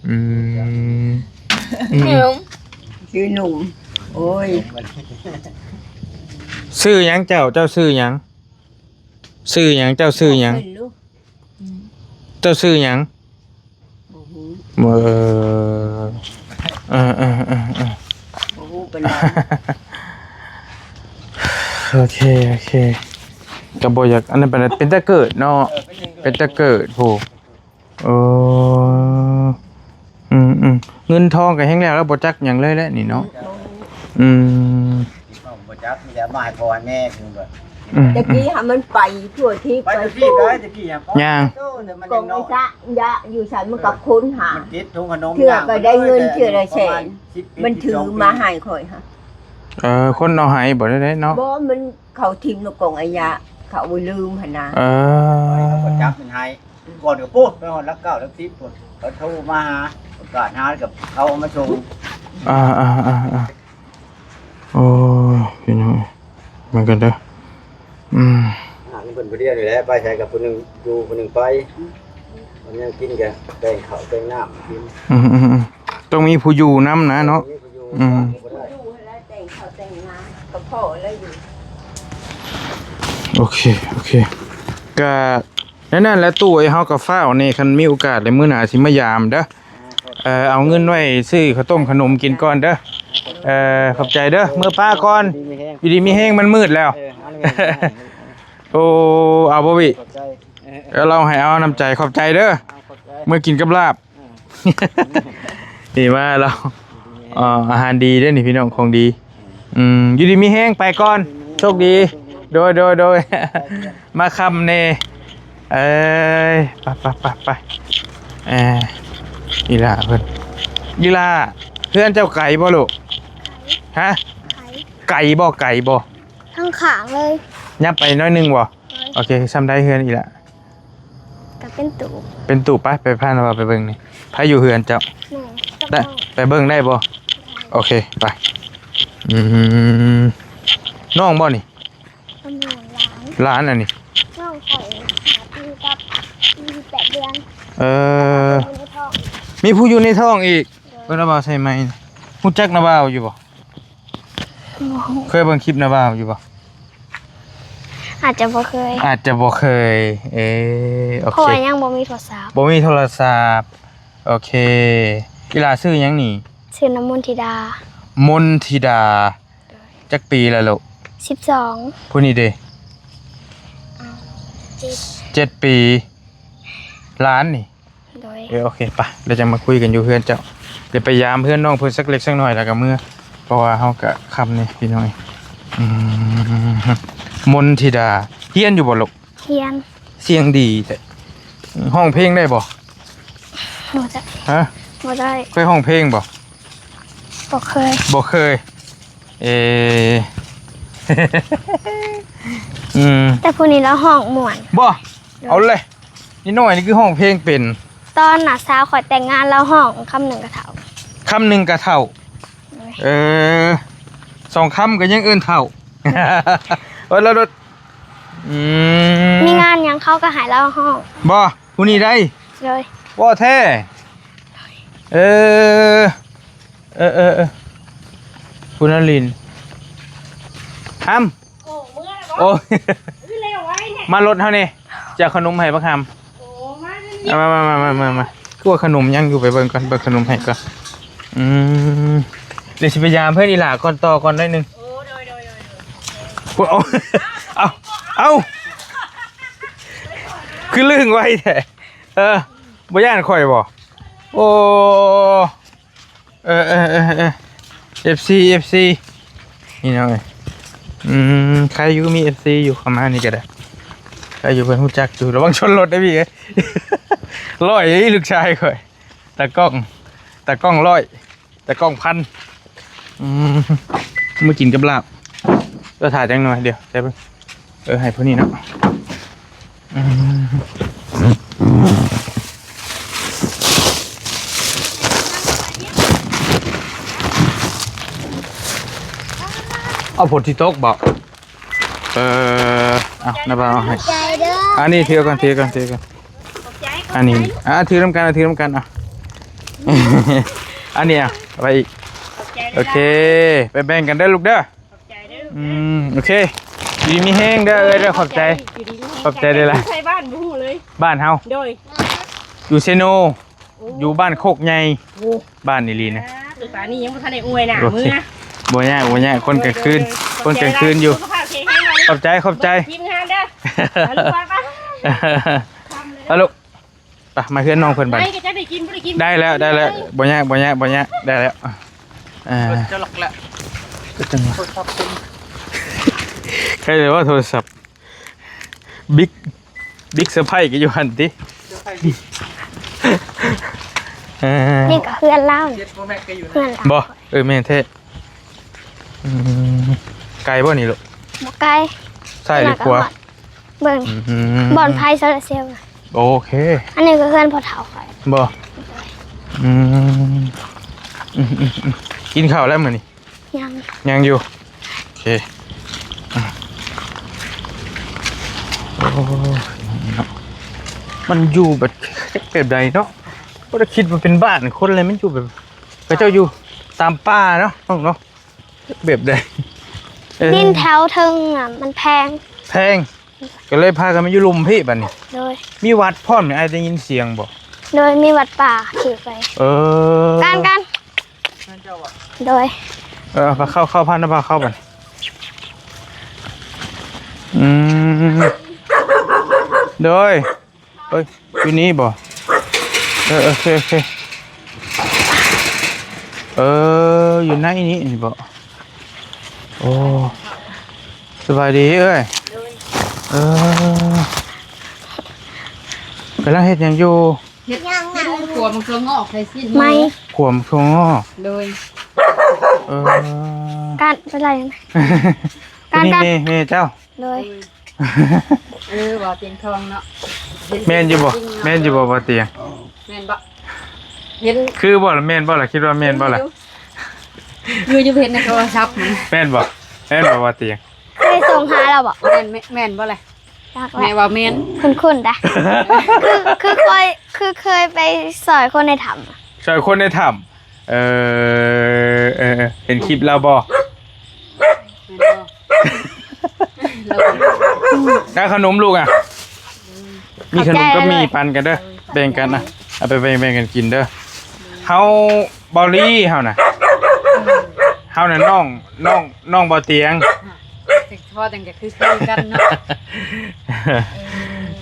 ອືມ ອືມ ຊື່ໜຸ່ມ. ໂອ້ຍ ຊື່ຫຍັງເຈົ້າ? ເຈົ້າຊື່ຫຍັງ? ຊື່ຫຍັງ? ເຈົ້າຊື່ຫຍັງ? ເຈົ້າຊື່ຫຍັງ? ບໍ່ຮູ້ ເອີ ເອີໆໆໆ ບໍ່ຮູ້ປານໃດ. ໂອເຄ ໂອເຄ ກໍບໍ່ຢາກອັນນັ້ນປານໃດ. ເປັນຕາເກີດເນາະ ເອີ ເປັນຕາເກີດ ເປັນຕາເກີດ ໂອ້ ອືມໆ ເງິນທອງກໍແຮງແລ້ວ ແລ້ວບໍ່ຈັກຫຍັງເລີຍແຫຼະນີ້ເນາະ. ອືມ ບໍ່ຈັກ ມີແຕ່ມາໃຫ້ພໍ່ໃຫ້ແມ່ຄືແບບ ອືມ ແຕ່ກີ້ຫາມັນໄປທົ່ວທີ່ ໄປ ໄປ ໄປ ໄປ ໄປ ຍ່າງ ໂອ້ ແຕ່ມັນ ກອງ ຍັງນ້ອຍ ໄອ້ຊະ ຢະຢູ່ໃສ ມັນກໍຄົ້ນຫາ ມັນຕິດຖົງຂະໜົມ ເທື່ອກໍໄດ້ເງິນເທື່ອລະແສນ ມັນຖືມາໃຫ້ຂ້ອຍຫາ. ເອີ ຄົນເອົາໃຫ້ບໍ່ໄດ້ເນາະ ບໍ່ ມັນ ເຂົາຖິ້ມໃນກອງອາຍະ ເຂົາເອົາໄວ້ລືມຫັ້ນນະ. ເອີ ເຂົາກໍຈັບມັນໃຫ້ ກ່ອນກໍປູດ ໄປຮອດຫຼັກເກົ້າຫຼັກສິບພຸ້ນ ເຂົາໂທມາຫາ ປະກາດຫາ ແລ້ວກໍເຂົາເອົາມາສົ່ງ. ອ່າໆໆໆ ໂອ້ຍ ພີ່ນ້ອງ ເບິ່ງກັນເດີ. ອືມ ຫາເງິນເພິ່ນຜູ້ດຽວນີ້ແຫຼະ ໄປໃສກໍຜູ້ໜຶ່ງຢູ່ຜູ້ໜຶ່ງໄປ ມັນຍັງກິນກໍແຕ່ງເຂົ້າແຕ່ງນ້ຳກິນ. ອືມໆໆ ຕ້ອງມີຜູ້ຢູ່ນຳນະເນາະ. ອືມ ຢູ່ຫັ້ນແຫຼະ ແຕ່ງເຂົ້າແຕ່ງນ້ຳ ກໍພໍແລ້ວຢູ່. ໂອເຄ ໂອເຄ ກະນັ້ນແຫຼະ ຕູ້ເອີຍ ເຮົາກໍຟ້າວແດ່ ຄັນມີໂອກາດແລ້ວມື້ໜ້າຊິມາຢາມເດີ. ເອີ ເອົາເງິນໄວ້ຊື້ເຂົ້າຕົ້ມຂະໜົມກິນກ່ອນເດີ. ເອີ ຂອບໃຈເດີ ເມືອປ້າກ່ອນ. ຢູ່ດີມີແຮງ ມັນມືດແລ້ວ. ເອີ ເອົາເງິນມາໃຫ້. ໂອ້ ເອົາບໍ່ວິ? ຂອບໃຈ. ເອີ ເອົາ ເອົາໃຫ້ເອົານ້ຳໃຈ. ຂອບໃຈເດີ. ເອົາ ຂອບໃຈ. ເມື່ອກິນກັບລາບ. ເອີ ນີ້ມາແລ້ວ. ເອີ ອາຫານດີເດ້ນີ້ພີ່ນ້ອງ ຂອງດີ. ອືມ ຢູ່ດີມີແຮງ ໄປກ່ອນ. ໂຊກດີ. ໂດຍ ໂດຍ ໂດຍ. ມາຄ່ຳແດ່. ເອີຍ ໄປ ໄປ ໄປ ໄປ. ເອີ ອີຫຼ້າເພິ່ນ. ອີຫຼ້າ ເຮືອນເຈົ້າໄກບໍ່ລູກ? ຮະ? ໄກ ໄກບໍ່? ໄກບໍ່? ທາງຂ້າງເລີຍ. ຫຍັບໄປໜ້ອຍໜຶ່ງບໍ່? ໂອເຄ ສ່ຳໃດເຮືອນອີ່ຫຼ້າ? ກໍເປັນຕູບ ເປັນຕູບ. ໄປ ໄປພານ້າບ່າວໄປເບິ່ງນີ້. ໃຜຢູ່ເຮືອນເຈົ້າ? ແມ່ ໄດ້ ໄປເບິ່ງໄດ້ບໍ່? ໂອເຄ ໄປ. ອືມ ນ້ອງບໍ່ນີ້? ນ້ອງຫຼານ ຫຼານອັນນີ້ ນ້ອງຂ້ອຍຫ້າປີກັບ ປີແປດເດືອນ. ເອີ ຢູ່ໃນທ້ອງ ມີຜູ້ຢູ່ໃນທ້ອງອີກ. ໂດຍ ເອີ້ນນ້າບ່າວໃສ່ໄມ. ຮູ້ຈັກນ້າບ່າວຢູ່ບໍ່? ບໍ່ຮູ້. ເຄີຍເບິ່ງຄລິບນ້າບ່າວຢູ່ບໍ່? ອາດຈະບໍ່ເຄີຍ ອາດຈະບໍ່ເຄີຍ. ເອີ ໂອເຄ ເພາະວ່າຍັງບໍ່ມີໂທລະສັບ ບໍ່ມີໂທລະສັບ. ໂອເຄ ອີຫຼ້າຊື່ຫຍັງນີ້? ຊື່ນ້ຳມົນທິດາ. ມົນທິດາ. ໂດຍ ຈັກປີລະລູກ? ສິບສອງ. ຜູ້ນີ້ເດ? ເຈັດ ເຈັດປີ. ຫຼານນີ້? ໂດຍ ເອີ ໂອເຄ ໄປ ແລ້ວຈັ່ງມາຄຸຍກັນຢູ່ເຮືອນເຈົ້າ. ດຽວໄປຢາມເຮືອນນ້ອງເພິ່ນສັກເລັກສັກໜ້ອຍ ແລ້ວກໍເມືອ ເພາະວ່າເຮົາກໍຄ່ຳນີ້ພີ່ນ້ອງ. ອືມ ມົນທິດາ ຮຽນຢູ່ບໍ່ລູກ? ຮຽນ. ສຽງດີແທ້. ຮ້ອງເພງໄດ້ບໍ່? ບໍ່ໄດ້. ຮະ? ບໍ່ໄດ້. ເຄີຍຮ້ອງເພງບໍ່? ບໍ່ເຄີຍ ບໍ່ເຄີຍ. ເອີ ອືມ ແຕ່ຜູ້ນີ້ລາວຮ້ອງມ່ວນ. ບໍ່? ໂດຍ ເອົາເລີຍ ນິດໜ້ອຍນີ້ຄືຮ້ອງເພງເປັນ. ຕອນນ້າສາວຂ້ອຍແຕ່ງງານ ລາວຮ້ອງຄຳໜຶ່ງກະເຖົ້າ ຄຳໜຶ່ງກະເຖົ້າ. ໂດຍ ເອີ ສອງຄຳກໍຍັງເອີ້ນເຖົ້າ. ໂດຍ ໂອ້ຍ ລາວໂດດ. ອືມ ມີງານຫຍັງເຂົາກໍໃຫ້ລາວຮ້ອງ. ບໍ່? ຜູ້ນີ້ໄດ້? ໂດຍ ບໍ່ແທ້. ເອີ ເອີ ເອີ ເອີ ຜູ້ນັ້ນຫຼິ້ນ ຫຳ. ໂອ້ ເມືອແລ້ວບໍ່? ໂອ້ຍ ຄືເລັວໄວແທ້. ມາລົດເຮົານີ້ ຈະເອົາຂະໜົມໃຫ້ບັກຫຳ. ໂອ້ ມາ ມາ ມາ ມາ ມາ ຄືວ່າຂະໜົມຍັງຢູ່ ໄປເບິ່ງກ່ອນ ເບິ່ງຂະໜົມໃຫ້ກ່ອນ. ອືມ ດຽວຊິໄປຢາມເພື່ອນອີຫຼ້າກ່ອນ ຕໍ່ກ່ອນໜ້ອຍໜຶ່ງ. ໂອ້ ໂດຍ ໂດຍ ໂດຍ ໂດຍ. ໂອ້ ເອົາ ເອົາ ຄືລຶ້ງໄວແທ້. ເອີ ບໍ່ຢ້ານຂ້ອຍບໍ່? ໂອ້ ເອີ ເອີ ເອີ ເອີ ເອັຟຊີ ເອັຟຊີ ພີ່ນ້ອງເອີຍ. ອືມ ໃຄຢູ່ ມີເອັຟຊີຢູ່ ເຂົ້າມານີ້ກໍໄດ້. ໃຄຢູ່ ເພິ່ນຮູ້ຈັກຢູ່. ລະວັງຊົນລົດເດີພີ່ເອີຍ. ຮ້ອຍເດ້ລູກຊາຍຂ້ອຍ ຕາກ້ອງ ຕາກ້ອງຮ້ອຍ ຕາກ້ອງພັນ. ອືມ ມື້ກິນກັບລາບ. ກໍຖ້າຈັກໜ່ອຍ ດຽວໃສ່ເບິ່ງ. ເອີ ໃຫ້ຜູ້ນີ້ເນາະ. ອືມ ເອົາຝົນຊິຕົກບໍ່? ເອີ ເອົາ ນ້າບ່າວເອົາໃຫ້. ໃຈເດີ. ອັນນີ້ຖືກ່ອນ ຖືກ່ອນ ຖືກ່ອນ. ອັນນີ້ ອ່າ ຖືນຳກັນ ຖືນຳກັນ. ອ່ະ ອັນນີ້ ອ່ະ ເອົາໄປອີກ. ໂອເຄ ໄປແບ່ງກັນເດີລູກເດີ. ຂອບໃຈເດີ. ອືມ ໂອເຄ ຢູ່ດີມີແຮງເດີເອີຍເດີ. ຂອບໃຈ ຢູ່ດີມີແຮງ ຂອບໃຈເດີລະ. ໃສບ້ານບໍ່ຮູ້ເລີຍ. ບ້ານເຮົາ ໂດຍ ຢູ່ເຊໂນ. ໂອ້ ຢູ່ບ້ານໂຄກໃຫຍ່. ໂອ້ ບ້ານອີ່ຫຼີນະ. ອ່າ ຕົວປານີ້ຍັງບໍ່ທັນໄດ້ອວຍໜ້າເມືອ. ບໍ່ຍາກ ບໍ່ຍາກ ຄົນກາງຄືນ ໂດຍ ໂດຍ ຄົນກາງຄືນຢູ່. ສຸຂະພາບແຂງແຮງ. ຂອບໃຈ ຂອບໃຈ ທີມງານເດີ. ເອົາລູກ ໄປ ມາເຮືອນນ້ອງເພິ່ນບັດ. ໄດ້ແລ້ວ ໄດ້ແລ້ວ ບໍ່ຍາກ ບໍ່ຍາກ ບໍ່ຍາກ ໄດ້ແລ້ວ. ເອີ ຈະລັອກແລ້ວ ກໍຈັ່ງວ່າ ໂທລະສັບ ໃຄ່ວ່າໂທລະສັບ ບິກ ບິກເຊີໄພຣສ໌ກໍຢູ່ຫັ້ນຕິ. ເອີ ນີ້ກໍເຮືອນລາວ ເຈັດໂປຣແມັກກໍຢູ່ ເຮືອນລາວ. ບໍ່? ເອີ ແມ່ນແທ້. ອືມ ໄກບໍ່ນີ້ລູກ? ບໍ່ໄກ. ຊ້າຍຫຼືຂວາ? ເບິ່ງ ອືມ ບ່ອນໄຟໂຊລາເຊວນະ. ໂອເຄ ອັນນີ້ກໍເຮືອນພໍ່ເຖົ້າຂ້ອຍ. ບໍ່? ອືມ ອືມ ອືມ ອືມ ກິນເຂົ້າແລ້ວມື້ນີ້? ຍັງ ຍັງຢູ່. ໂອເຄ ອືມ ໂອ້ ເນາະ ມັນຢູ່ແບບ ແບບໃດເນາະ? ບໍ່ໄດ້ຄິດວ່າເປັນບ້ານຄົນເລີຍ ມັນຢູ່ແບບ ເຂົາເຈົ້າຢູ່ຕາມປ່າເນາະ ນ້ອງເນາະ. ແບບໃດ? ເອີ ດິນແຖວເທິງນະມັນແພງ ແພງ ກໍເລີຍພາກັນມາຢູ່ລຸ່ມພີ້ບັດນີ້. ໂດຍ ມີວັດພ້ອມນີ້ ອ້າຍໄດ້ຍິນສຽງບໍ່? ໂດຍ ມີວັດປ່າຂີ່ໄປ. ເອີ ການ ການ ໂດຍ ເອີ ພາເຂົ້າ ເຂົ້າ ພານຳພາເຂົ້າໄປ. ອືມ ໂດຍ ເອີຍ ຢູ່ນີ້ບໍ່? ເອີ ໂອເຄ ໂອເຄ ເອີ ຢູ່ໃນນີ້ ນີ້ບໍ່? ໂອ້ ສະບາຍດີເອີຍ. ໂດຍ ເອີ ກຳລັງເຮັດຫຍັງຢູ່? ເຮັດຫຍັງນະ? ຂົ້ວໝາກຖົ່ວງອກໃສ່ຊີ້ນໝູ. ໄມ້ ຂົ້ວໝາກຖົ່ວງອກ. ໂດຍ ເອີ ການເປັນໄລ? ການ ການ ນີ້ແມ່ ແມ່ເຈົ້າ? ໂດຍ ເອີ ບໍ່ຕຽງທອງເນາະ. ແມ່ນຢູ່ບໍ່? ແມ່ນຢູ່ບໍ່ ບໍ່ຕຽງ? ແມ່ນບໍ່? ເຫັນ ຄືບໍ່ລະ ແມ່ນບໍ່ລະ? ຄິດວ່າແມ່ນບໍ່ລະ? ຄືຢູ່ ເຫັນໃນໂທລະສັບຫັ້ນ. ແມ່ນບໍ່? ແມ່ນບໍ່ ບໍ່ຕຽງ? ເຄີຍສົ່ງຫາລາວບໍ່? ແມ່ນ ແມ່ນ ແມ່ນບໍ່ລະ? ຈັກແຫຼະ ແມ່ວ່າແມ່ນ ຄຸ້ນໆໄດ໋. ຄື ຄືເຄີຍ ຄືເຄີຍໄປຊ່ອຍຄົນໃນຖ້ຳ. ຊ່ອຍຄົນໃນຖ້ຳ. ເອີ ເອີ ເອີ ເຫັນຄລິບລາວບໍ່? ແມ່ນບໍ່? ລາວ ກາຂະໜົມລູກອະ ມີຂະໜົມກັບໝີ່ປັນກັນເດີ ແບ່ງກັນນະ ເອົາໄປແບ່ງໆກັນກິນເດີ. ເຮົາ ເບົາລີ ເຮົານະ ເຮົານະນ້ອງ ນ້ອງ ນ້ອງເບົາຕຽງ. ຮະ ຈັ່ງພໍຈັ່ງຈະຄືໆກັນເນາະ.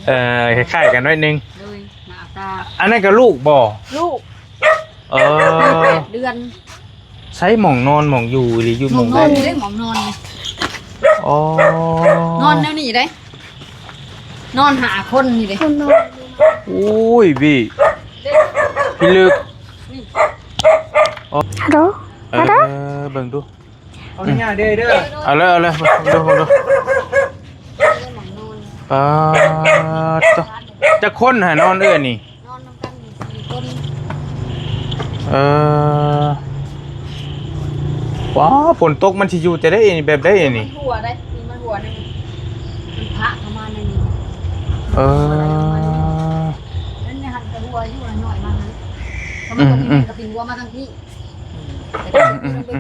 ເອີ ເອີ ຄ້າຍໆກັນໜ້ອຍໜຶ່ງ. ໂດຍ ໜ້າຕາ. ອັນນັ້ນກະລູກບໍ່? ລູກ. ເອີ ແປດເດືອນ. ໃຊ້ໝ່ອງນອນໝ່ອງຢູ່ອີ່ຫຼີ ຢູ່ໝ່ອງໃດ? ໝ່ອງນອນນີ້ເດ້ ໝ່ອງນອນນີ້. ອໍ ນອນແນວນີ້ເດ້ ນອນຫ້າຄົນນີ້ເດ້. ໂອ້ຍ ບີ ພິລຶກ. ອໍ ຮາໂລ ເອີ ຮາໂລ ເບິ່ງດູ. ເອົາເດີ ເອົາເລີຍ ເອົາເລີຍ ເບິ່ງດູ ເບິ່ງດູ. ປາດໂທ້ ຈັກຄົນຫານອນເອື້ອຍນີ້? ນອນນຳກັນນີ້ສີ່ຄົນ. ເອີ ວ້າ ຝົນຕົກມັນຊິຢູ່ແຕ່ໃດນີ້ ແບບໃດນີ້? ມັນຮົ່ວໄດ໋ ມີມັນຮົ່ວໜຶ່ງ ມັນພະເຂົ້າມາໃນນີ້. ເອີ ນັ້ນຫັ້ນກະຮົ່ວຢູ່ໜ້ອຍມາຫັ້ນ. ຖ້າມັນຕົກນີ້ ອືມ ມັນກະປິ່ນຮົ່ວມາທາງພີ້. ອືມ ອືມ ອືມ ອືມ ອືມ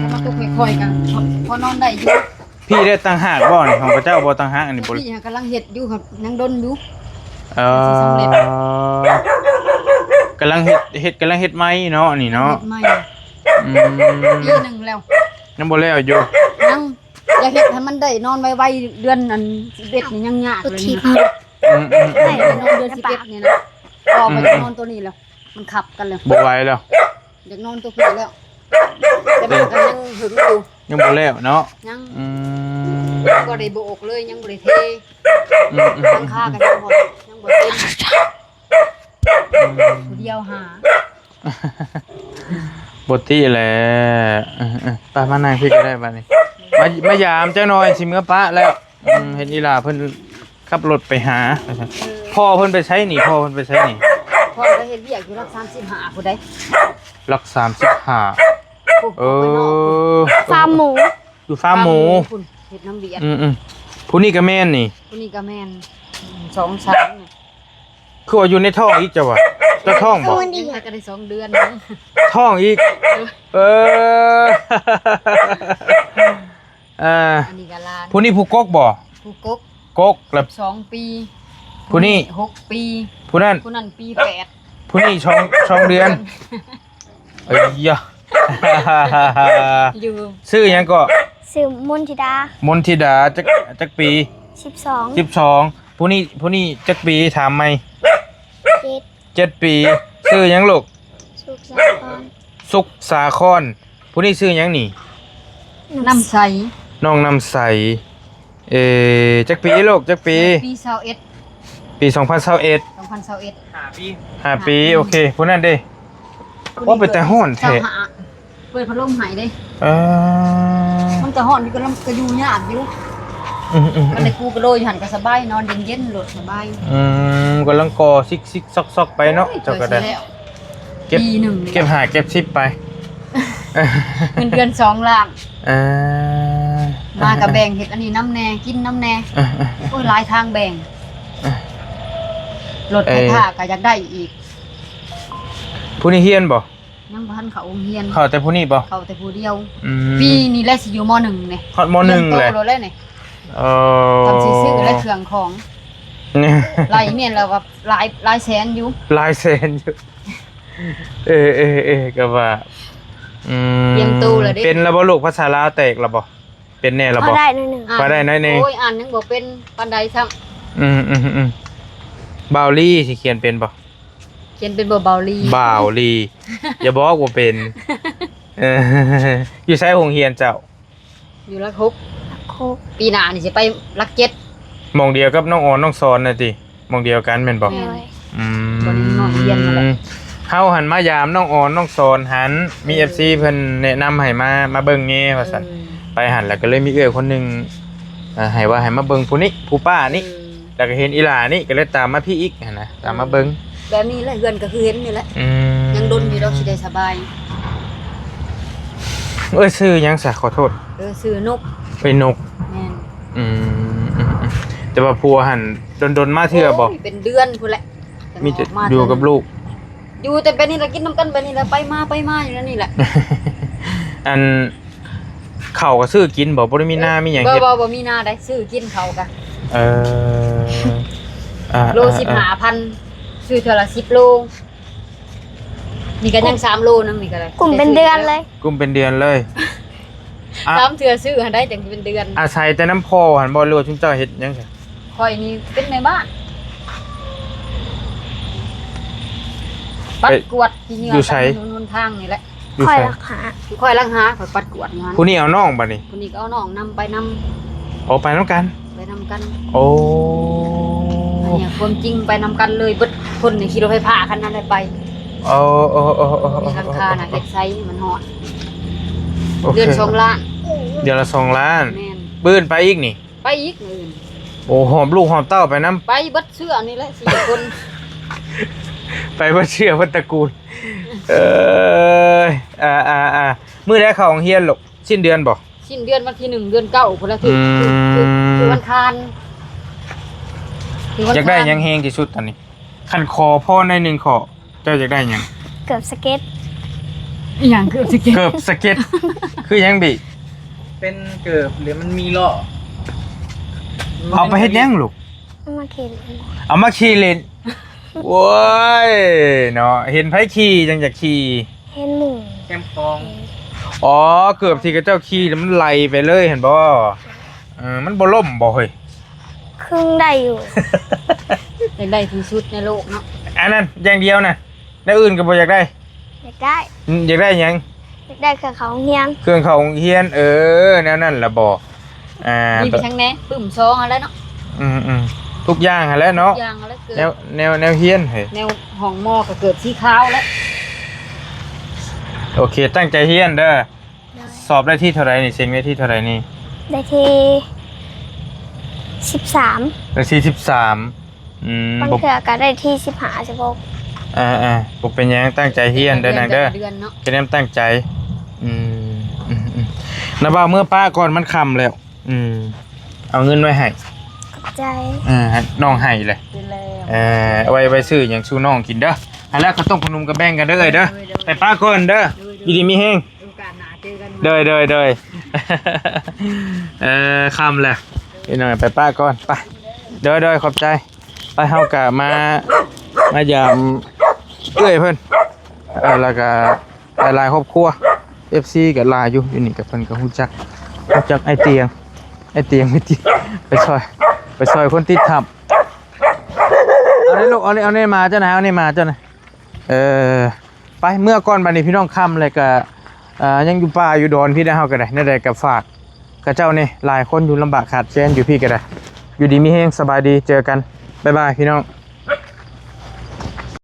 ຖ້າມັນຕົກຄ່ອຍໆ ກະພໍ ພໍນອນໄດ້ຢູ່. ພີ້ໄດ້ຕ່າງຫາກບໍ່ນີ້ ຂອງເຂົາເຈົ້າບໍ່ຕ່າງຫາກ ອັນນີ້ບໍ່? ພີ້ຫາກຳລັງເຮັດຢູ່ ຍັງດົນຢູ່. ເອີ ກຳລັງເຮັດ ເຮັດ ກຳລັງເຮັດໃໝ່ເນາະ ອັນນີ້ເນາະ ເຮັດໃໝ່. ອືມ ປີໜຶ່ງແລ້ວ ຍັງບໍ່ແລ້ວຢູ່. ຍັງ ຢາກເຮັດໃຫ້ມັນໄດ້ນອນໄວໆ ເດືອນອັນສິບເອັດນີ້ຍັງຍາກເລີຍນະ. ອືມ ອືມ ອືມ ໄດ້ນອນເດືອນສິບເອັດນີ້ນະ ອອກໄປ ອືມ ຈາກນອນໂຕນີ້ແລ້ວ ມັນຂັບກັນແລ້ວ ບໍ່ໄຫວແລ້ວ. ຢາກນອນໂຕພີ້ແລ້ວ ແຕ່ມັນກະຍັງຫຶງຢູ່ ຍັງບໍ່ແລ້ວເນາະ. ຍັງ ອືມ ບໍ່ໄດ້ໂບກເລີຍ ຍັງບໍ່ໄດ້ເທ. ອືມ ອືມ ຫຼັງຄາກະຍັງບໍ່ ຍັງບໍ່ເຕັມ. ອືມ ຜູ້ດຽວຫາ ບໍ່ຕິແຫຼະ. ເອີ ເອີ ໄປມານັ່ງພີ້ກະໄດ້ບາດນີ້ ມາ ມາຢາມຈັກໜ່ອຍ ຊິເມືອປະແລ້ວ. ອືມ ເຫັນອີ່ຫຼ້າເພິ່ນຂັບລົດໄປຫາ. ເອີ ພໍ່ເພິ່ນໄປໃສນີ້? ພໍ່ເພິ່ນໄປໃສນີ້? ພໍ່ໄປເຮັດວຽກຢູ່ຫຼັກສາມສິບຫ້າພຸ້ນໃດ໋. ຫຼັກສາມສິບຫ້າ. ເອີ ຟາມໝູ ຢູ່ຟາມໝູ ຟາມໝູພຸ້ນ ເຮັດນຳວຽກ. ອືມໆ ຜູ້ນີ້ກະແມ່ນນີ້ ຜູ້ນີ້ກະແມ່ນ ສອງສາມນີ້. ຄືວ່າຢູ່ໃນທ້ອງອີກ ເຈົ້າວ່າ ເຈົ້າທ້ອງບໍ່? ຍັງກະໄດ້ສອງເດືອນ. ທ້ອງອີກ. ເອີ ເອີ ອັນນີ້ກະຫຼານ. ຜູ້ນີ້ຜູ້ກົກບໍ່? ຜູ້ກົກ ກົກລະສອງປີ. ຜູ້ນີ້ຫົກປີ. ຜູ້ນັ້ນ ຜູ້ນັ້ນປີແປດ. ຜູ້ນີ້ສອງ ສອງເດືອນ. ເອີຍ ຢູ່ ຊື່ຫຍັງເກາະ? ຊື່ມົນທິດາ. ມົນທິດາ ຈັກ ຈັກປີ? ສິບສອງ. ສິບສອງ. ຜູ້ນີ້ ຜູ້ນີ້ຈັກປີ? ຖາມໃໝ່. ເຈັດ. ເຈັດປີ. ຊື່ຫຍັງລູກ? ສຸກສາຄອນ. ສຸກສາຄອນ. ຜູ້ນີ້ຊື່ຫຍັງນີ້? ນ້ຳໃສ. ນ້ອງນ້ຳໃສ. ເອີ ຈັກປີລູກ ຈັກປີ? ປີຊາວເອັດ ປີສອງພັນຊາວເອັດ. ສອງພັນຊາວເອັດ ຫ້າປີ ຫ້າປີ. ໂອເຄ ຜູ້ນັ້ນເດ? ຜູ້ນີ້ ໂອ້ ເປັນຕາຮ້ອນແທ້. ເປີດພັດລົມໃຫ້ເດ້. ເອີ ມັນກະຮ້ອນຢູ່ ກະ ກະຢູ່ຍາກຢູ່. ອືມໆໆ ກະໄດ້ປູກະໂດຍຢູ່ຫັ້ນກະສະບາຍ ນອນເຢັນໆໂລດ ສະບາຍ. ອືມ ກຳລັງກໍ່ຊິກໆຊອກໆໄປເນາະ. ໂອ້ຍ ເຈົ້າກະໄດ້ ເກັບ ປີໜຶ່ງ ເກັບຫ້າເກັບສິບໄປ. ເງິນເດືອນສອງລ້ານ. ເອີ ມາກະແບ່ງເຮັດອັນນີ້ນຳແດ່ ກິນນຳແດ່. ເອີ ໂອ້ຍ ຫຼາຍທາງແບ່ງ. ເອີ ລົດໄຟຟ້າກະຢາກໄດ້ອີກ. ຜູ້ນີ້ຮຽນບໍ່? ຍັງບໍ່ທັນເຂົ້າໂຮງຮຽນ. ເຂົ້າແຕ່ຜູ້ນີ້ບໍ່? ເຂົ້າແຕ່ຜູ້ດຽວ. ອືມ ປີນີ້ແຫຼະຊິຢູ່ ມໍໜຶ່ງນີ້ ຮອດ ມໍໜຶ່ງແຫຼະ. ຮຽນໂຕແລ້ວນີ້. ເອີ ກຳຊິຊື້ແລະເຄື່ອງຂອງ. ໄລ່ແມ່ນແລ້ວວ່າຫຼາຍ ຫຼາຍແສນຢູ່ ຫຼາຍແສນຢູ່. ເອີ ເອີ ເອີ ກໍວ່າ ອືມ ຕຽມໂຕແລ້ວເດ້. ເປັນແລ້ວບໍ່ລູກ? ພາສາລາວແຕກແລ້ວບໍ່? ເປັນແດ່ແລ້ວບໍ່? ພໍໄດ້ໜ້ອຍໜຶ່ງ ອ່ານ ພໍໄດ້ໜ້ອຍໜຶ່ງ. ໂອ້ຍ ອ່ານຍັງບໍ່ເປັນປານໃດຊ້ຳ. ອືມ ອືມ ອືມ. ບ່າວລີ ຊິຂຽນເປັນບໍ່? ຂຽນເປັນບໍ່? ບ່າວລີ ບ່າວລີ ຢ່າບອກວ່າເປັນ. ເອີ ຢູ່ໃສໂຮງຮຽນເຈົ້າ? ຢູ່ຫຼັກຫົກ ຫົກ ປີໜ້ານີ້ຊິໄປຫຼັກເຈັດ. ໝ່ອງດຽວກັບນ້ອງອອນນ້ອງສອນນະຕິ? ໝ່ອງດຽວກັນແມ່ນບໍ່? ແມ່ນ. ອືມ ບໍ່ໄດ້ນອນຮຽນຫັ້ນແຫຼະ. ເຮົາຫັ້ນມາຢາມນ້ອງອອນນ້ອງສອນຫັ້ນ ມີ ເອີ ເອັຟຊີ ເພິ່ນແນະນຳໃຫ້ມາ ມາເບິ່ງແດ່ວ່າຊັ້ນ. ເອີ ໄປຫັ້ນແລ້ວກໍເລີຍມີເອື້ອຍຄົນໜຶ່ງ ເອີ ໃຫ້ວ່າໃຫ້ມາເບິ່ງຜູ້ນີ້ ຜູ້ປ້ານີ້. ເອີ ແລ້ວກໍເຫັນອີ່ຫຼ້ານີ້ ກໍເລີຍຕາມມາພີ້ອີກຫັ້ນນະ ຕາມມາເບິ່ງ. ແບບນີ້ແຫຼະ ເຮືອນກໍຄືເຫັນນີ້ແຫຼະ. ອືມ ຍັງດົນຢູ່ດອກ ຊິໄດ້ສະບາຍ. ເອີ ຊື່ຫຍັງຊະ? ຂໍໂທດ. ເອີ ຊື່ນົກ. ເອີ ນົກ. ແມ່ນ. ອືມ ອືມ ອືມ. ແຕ່ວ່າຜົວຫັ້ນດົນໆມາເທື່ອບໍ່? ໂອ້ຍ ເປັນເດືອນພຸ້ນແຫຼະ. ມີແຕ່ ອອກມາຢູ່ກັບລູກ. ຢູ່ແຕ່ແບບນີ້ລະ ກິນນຳກັນແບບນີ້ລະ ໄປມາ ໄປມາຢູ່ແນວນີ້ແຫຼະ. ອັນ ເຂົ້າກໍຊື້ກິນບໍ່? ບໍ່ໄດ້ມີນາມີຫຍັງເຮັດ? ບໍ່ ບໍ່ ບໍ່ມີນາໃດ ຊື້ກິນເຂົ້າກະ. ເອີ ອ່າ ໂລ ອ່າ ສິບຫ້າພັນ ຊື້ເທື່ອລະສິບໂລ. ນີ້ກໍຍັງສາມໂລໜຶ່ງນີ້ກໍໄດ້. ກຸ້ມເປັນເດືອນເລີຍ. ກຸ້ມເປັນເດືອນເລີຍ. ອ່ະ ສາມເທື່ອຊື້ຫັ້ນໄດ້ ຈັ່ງເປັນເດືອນ. ອາໄສແຕ່ນຳພໍ່ຫັ້ນບໍ່ ຫຼືວ່າຊຸມເຈົ້າເຮັດຫຍັງ? ຂ້ອຍນີ້ເປັນແມ່ບ້ານ ປັດກວາດຂີ້ເຫຍື້ອ ຢູ່ໃສ? ຕາມຖະໜົນຫົນທາງນີ້ແຫຼະ. ຢູ່ໃສ? ຂ້ອຍລັກຫາ ຂ້ອຍລັກຫາ ຂ້ອຍປັດກວາດຢູ່ຫັ້ນ. ຜູ້ນີ້ເອົານ້ອງບັດນີ້? ຜູ້ນີ້ກໍເອົານ້ອງນຳ ໄປນຳ. ໂອ້ ໄປນຳກັນ? ໄປນຳກັນ. ໂອ້ ອັນນີ້ຄວາມຈິງໄປນຳກັນເລີຍ ເບິດຄົນນີ້ຂີ່ລົດໄຟຟ້າຄັນນັ້ນແຫຼະໄປ. ໂອ້ ໂອ້ ໂອ້ ໂອ້ ມີຫຼັງຄານະ ເຮັດໃສມັນຮອດ. ໂອເຄ ເດືອນສອງລ້ານ. ເດືອນລະສອງລ້ານ. ແມ່ນ. ມື້ອື່ນໄປອີກນີ້? ໄປອີກມື້ອື່ນ. ໂອ້ ຫອບລູກຫອບເຕົ້າໄປນຳ? ໄປເບິດເຊື້ອນີ້ແຫຼະ ສີ່ຄົນ. ໄປເບິດເຊື້ອເບິດຕະກູນ. ເອີຍ ອ່າໆໆ ມື້ໃດເຂົ້າໂຮງຮຽນລູກ? ສິ້ນເດືອນບໍ່? ສິ້ນເດືອນ ວັນທີໜຶ່ງ ເດືອນເກົ້າພຸ້ນລະ. ຖືກ ອືມ ຖືກ ຖືກວັນຄານ. ຢາກໄດ້ຫຍັງແຮງທີ່ສຸດຕອນນີ້? ຄັນຂໍພອນໄດ້ໜຶ່ງຂໍ້ ເຈົ້າຢາກໄດ້ຫຍັງ? ເກີບສະເກັດ. ອີຫຍັງ? ເກີບສະເກັດ. ເກີບສະເກັດ ຄືຫຍັງບີ? ເປັນເກີບ ຫຼືມັນມີລໍ້. ເອົາໄປເຮັດຫຍັງລູກ? ເອົາມາຂີ່ຫຼິ້ນ. ເອົາມາຂີ່ຫຼິ້ນ. ໂອ້ຍເນາະ ເຫັນໃຜຂີ່ຈັ່ງຢາກຂີ່? ເຫັນໝູ່. ແຄມຂອງ. ອໍ ເກີບທີ່ເຂົາເຈົ້າຂີ່ແລ້ວມັນໄຫຼໄປເລີຍຫັ້ນບໍ່? ເອີ ມັນບໍ່ລົ້ມບໍ່ເຮີ້ຍ? ຄຶ່ງໄດ້ຢູ່. ຢາກໄດ້ທີ່ສຸດໃນໂລກເນາະ ອັນນັ້ນຢ່າງດຽວນະ. ແນວອື່ນກໍບໍ່ຢາກໄດ້? ຢາກໄດ້. ອືມ ຢາກໄດ້ຫຍັງ? ຢາກໄດ້ເຄື່ອງເຂົ້າໂຮງຮຽນ. ເຄື່ອງເຂົ້າໂຮງຮຽນ. ເອີ ແນວນັ້ນລະບໍ່? ອ່າ ມີໄປທາງແນວປຶ້ມຊອງຫັ້ນແຫຼະເນາະ. ອືມໆ ທຸກຢ່າງຫັ້ນແຫຼະເນາະ. ທຸກຢ່າງຫັ້ນແຫຼະ. ແນວ ແນວ ແນວຮຽນເຮີ້ຍ. ແນວຫ້ອງໝໍກໍເກີບສີຂາວແຫຼະ. ໂອເຄ ຕັ້ງໃຈຮຽນເດີ. ໂດຍ. ສອບໄດ້ທີ່ເທົ່າໃດນີ້? ເສັງໄດ້ທີ່ເທົ່າໃດນີ້? ໄດ້ທີ່ສິບສາມ. ໄດ້ທີ່ສິບສາມ. ອືມ ບາງເທື່ອກໍໄດ້ທີ່ສິບຫ້າ ສິບຫົກ. ອ່າໆ ບໍ່ເປັນຫຍັງ ຕັ້ງໃຈຮຽນເດີນາງເດີ. ເປັນແນວຕັ້ງໃຈ. ອືມ ອືມໆ ນະບ່າວ ເມືອປະກ່ອນ ມັນຄ່ຳແລ້ວ. ອືມ ເອົາເງິນໄວ້ໃຫ້. ຂອບໃຈ. ເອີ ນ້ອງໃຫ້ແຫຼະ. ເອີ ເອົາໄວ້ ໄວ້ຊື້ຫຍັງສູ່ນ້ອງກິນເດີ. ຫັ້ນແຫຼະ ເຂົ້າຕົ້ມຂະໜົມກໍແບ່ງກັນເດີເອື້ອຍເດີ. ໂດຍໆ ໄປປະກ່ອນເດີ. ໂດຍໆ ຢູ່ດີມີແຮງ. ໂອກາດໜ້າເຈີກັນ. ໂດຍ ໂດຍ ໂດຍ. ເອີ ຄ່ຳແລ້ວ ພີ່ນ້ອງ ໄປປະກ່ອນ ໄປ. ໂດຍ ໂດຍ ຂອບໃຈ. ໄປ ເຮົາກະມາ ມາຢາມເອື້ອຍເພິ່ນ ເອີ ແລ້ວກະຫຼາຍໆຄອບຄົວ ເອັຟຊີ ກະຫຼາຍຢູ່ ຢູ່ນີ້ກະເພິ່ນກະຮູ້ຈັກ ຮູ້ຈັກອ້າຍຕຽງ ອ້າຍຕຽງ ໄປຕຽງ ໄປຊ່ອຍ ໄປຊ່ອຍຄົນຕິດຖ້ຳ. ເອົານີ້ລູກ ເອົານີ້ ເອົານີ້ມາເຈົ້ານະ ເອົານີ້ມາເຈົ້ານະ. ເອີ ໄປເມືອກ່ອນບາດນີ້ພີ່ນ້ອງ ຄ່ຳແລ້ວກະ ເອີ ຍັງຢູ່ປ່າຢູ່ດອນພີ້ໄດ໋ ເຮົາກໍໄດ້ ແນວໃດກໍຝາກເຂົາເຈົ້າແດ່ ຫຼາຍຄົນຢູ່ລຳບາກຂາດແຄນຢູ່ພີ້ກໍໄດ້. ຢູ່ດີມີແຮງ ສະບາຍດີ ເຈີກັນ ບາຍບາຍພີ່ນ້ອງ.